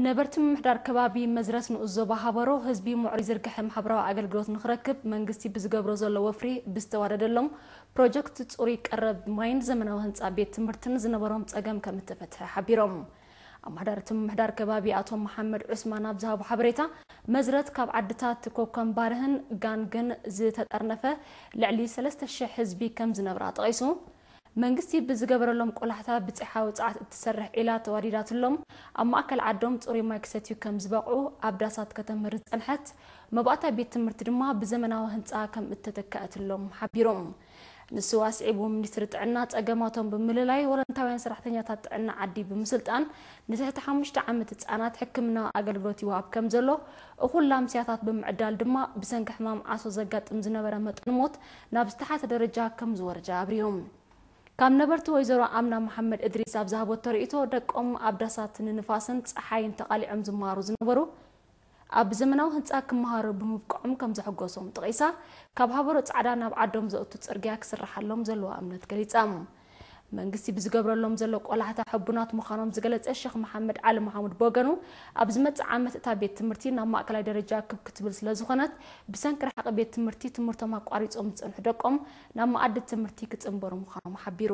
ነበርቲ ምምሕዳር ከባቢ መዝረት ንኡስ ዞባ ሃበሮ ህዝቢ ምዕሩይ ዝርግሐ ማሕበራዊ ኣገልግሎት ንኽረክብ መንግስቲ ብዝገብሮ ዘሎ ወፍሪ ብዝተዋደደሎም ፕሮጀክት ጽሩይ ቀረብ ማይን ዘመናዊ ህንፃ ቤት ትምህርትን ዝነበሮም ጸገም ከም እተፈትሐ ሓቢሮም። ኣመሓዳሪ እቲ ምምሕዳር ከባቢ ኣቶ መሓመድ ዑስማን ኣብ ዝሃቦ ሓበሬታ፣ መዝረት ካብ ዓድታት ኮኮም ባርህን ጋንግን ዝተጠርነፈ ልዕሊ ሰለስተ ሽሕ ህዝቢ ከም ዝነብራ ጠቒሱ፣ መንግስቲ ብዝገበረሎም ቆላሕታ ብፅሓዊ ፀዓት እትሰርሕ ዒላ ተዋዲዳትሎም ኣብ ማእከል ዓዶም ፅሩይ ማይ ክሰትዩ ከም ዝበቕዑ ኣብ ዳሳት ከተምህር ዝፀንሐት መባእታ ቤት ትምህርቲ ድማ ብዘመናዊ ህንፃ ከም እተተከኣትሎም ሓቢሮም። ንሱ ኣስዒቡ፣ ሚኒስትሪ ጥዕና ፀገማቶም ብምልላይ ወለንታውያን ሰራሕተኛታት ጥዕና ዓዲ ብምስልጣን ንትሕቲ ሓሙሽተ ዓመት ህፃናት ሕክምናዊ ኣገልግሎት ይወሃብ ከም ዘሎ፣ እኹል ላምስያታት ብምዕዳል ድማ ብሰንኪ ሕማም ዓሶ ዘጋጥም ዝነበረ መጠን ሞት ናብ ዝተሓተ ደረጃ ከም ዝወረደ ኣብርዮም። ካብ ነበርቲ ወይዘሮ ኣምና መሓመድ እድሪስ ኣብ ዝሃበቶ ርእይቶ፣ ደቆም ኣብ ዳሳት ንንፋስን ፀሓይን ተቓሊዖም ዝመሃሩ ዝነበሩ ኣብ ዘመናዊ ህንፃ ክመሃሩ ብምብቅዖም ከም ዘሐጎሶም ጠቒሳ፣ ካብ ሃበሮ ጻዕዳ ናብ ዓዶም ዘእቱ ጽርግያ ክስርሓሎም ዘለዋ እምነት ገሊጻ። መንግስቲ ብዝገብረሎም ዘሎ ቆላሕታ ሕቡናት ምዃኖም ዝገለጸ ሸኽ መሓመድ ዓሊ መሓሙድ ብወገኑ፣ ኣብ ዝመጽእ ዓመት እታ ቤት ትምህርቲ ናብ ማእከላይ ደረጃ ክብ ክትብል ስለ ዝኾነት፣ ብሰንኪ ርሕቂ ቤት ትምህርቲ ትምህርቶም ኣቋሪጾም ዝጸንሑ ደቆም ናብ መኣዲ ትምህርቲ ክጽንበሩ ምዃኖም ሓቢሩ።